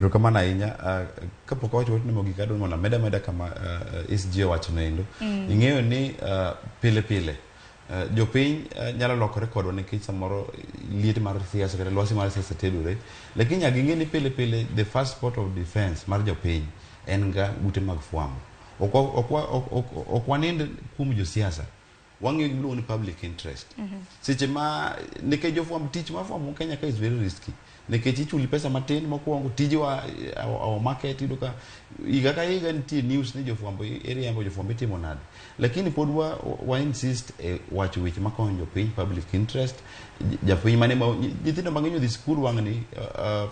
Erokamano ahinya. Kapok awacho wachno mogik adwa mondo amed ameda kama SG owachono endo. Ing'eyo ni pile pile jopiny nyalo lokore kodwa nikech samoro liet mar siasa kata lwasi mar siasa tedore. Lakini nyaka ging'e ni pile pile the first port of defense mar jopiny en ga ute mag fwambo. Ok ok wanind kuom josiasa. Wang'iyo gima iluongo ni public interest. Seche ma nikech jofwamb tich mar fwambo Kenya ka is very risky. Nikech ichuli pesa matin mokwongo tijewa our market iyudo ka higa ka higa nitie news ni jofwambo iriembo jofwambo itimo nade. Lakini pod wa insist e wacho weche makonyo jopiny public interest. Japiny mane ma nyithindo mang'eny odhi sikul wang'ni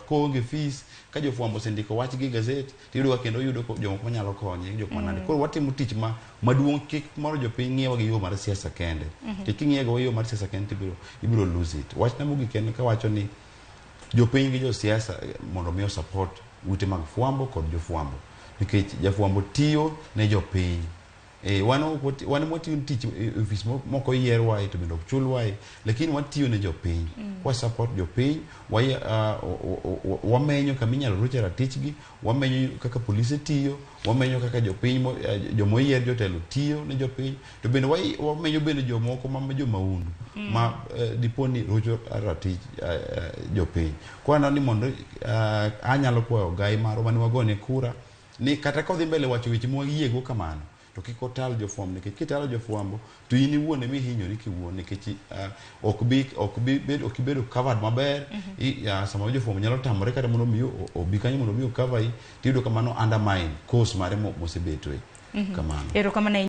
koonge fees ka jofwambo osendiko wachgi e gazet tiyudo ka kendo oyudo jomoko manyalo konye jok manade. Koro watimo tich ma maduong' kik moro jopiny ng'iyowa gi yo mar siasa kende. Nikech king'iye go yo mar siasa kende to ibiro lose it. Wachna mogik en kawacho ni jopiny gi josiasa mondo mi support ute mag fwambo kod jofwambo. Nikech jafwambo tiyo ne jopiny. E, wan ok wan ema watiyo tich e ofis mok oyierwae to bende ok chulwae, lakini watiyo ne jopiny. Kwa support jopiny, wamenyo kama inyalo ruche ratichgi, wamenyo kaka polise tiyo, wamenyo kaka jopiny jomoyier jotelo tiyo ne jopiny, to bende wamenyo bende jomoko ma jomaundu ma dipo ni rocho ratich jopiny. Koro aneno ni mondo anyalo kwayo gai marwa mane wagone kura ni kata kodhi mbele wacho weche mwayiego kamano to kik otal jofwambo nikech kitalo jofwambo to in iwuon ema ihinyori kiwuon nikech ok bi bedo ok ibedo covered maber. Samoro jofwambo nyalo tamore kata mondo mi obi kanyo mondo mi ocover yi tiyudo ka mano undermine cause mare mosebetoe kamano. Erokamano ahinya.